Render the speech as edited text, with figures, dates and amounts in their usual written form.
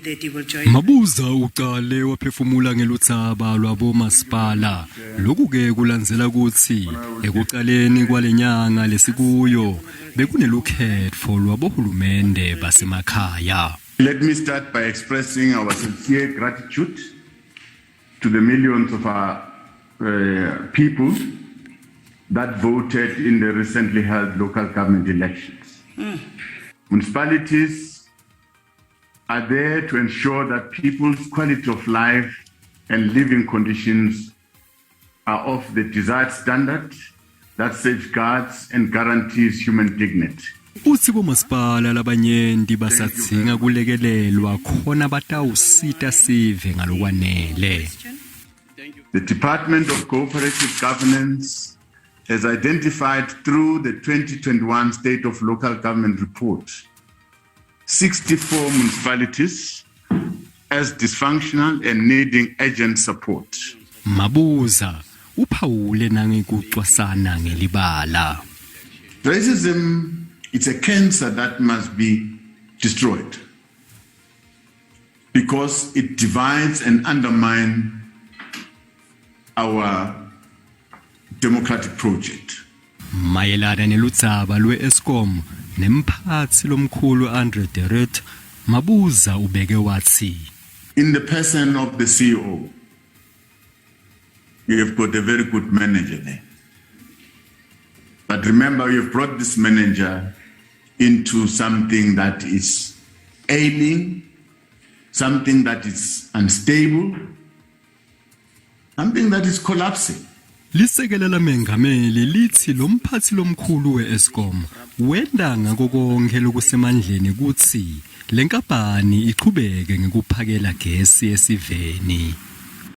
that he will join. Mabuza uqale waphefumula ngeluthaba lwabomasipala. Lokhu ke kulandzela ukuthi ekuqaleni kwalenyanga lesikuyo bekunelukhetfo lwabohulumende basemakhaya. Let me start by expressing our sincere gratitude to the millions of our people that voted in the recently held local government elections. Municipalities are there to ensure that people's quality of life and living conditions are of the desired standard that safeguards and guarantees human dignity. Uthi bomasipala labanyenti basatsinga kulekelelwa khona batawusita sive ngalokwanele. The Department of Cooperative Governance has identified through the 2021 State of Local Government Report 64 municipalities as dysfunctional and needing urgent support. Mabuza uphawule nangekucwasana ngelibala. Racism, it's a cancer that must be destroyed because it divides and undermines our democratic project. Mayelana nelutsaba lwe-Eskom nemphatsi lomkhulu Andre Deret Mabuza ubeke wathi, in the person of the CEO, you have got a very good manager there. But remember, you have brought this manager into something that is ailing, something that is unstable, something that is collapsing. Lisekela lamengameli lithi lomphathi lomkhulu we-Eskom wenda ngako konke lokusemandleni kuthi lenkampani iqhubeke ngekuphakela gesi esiveni.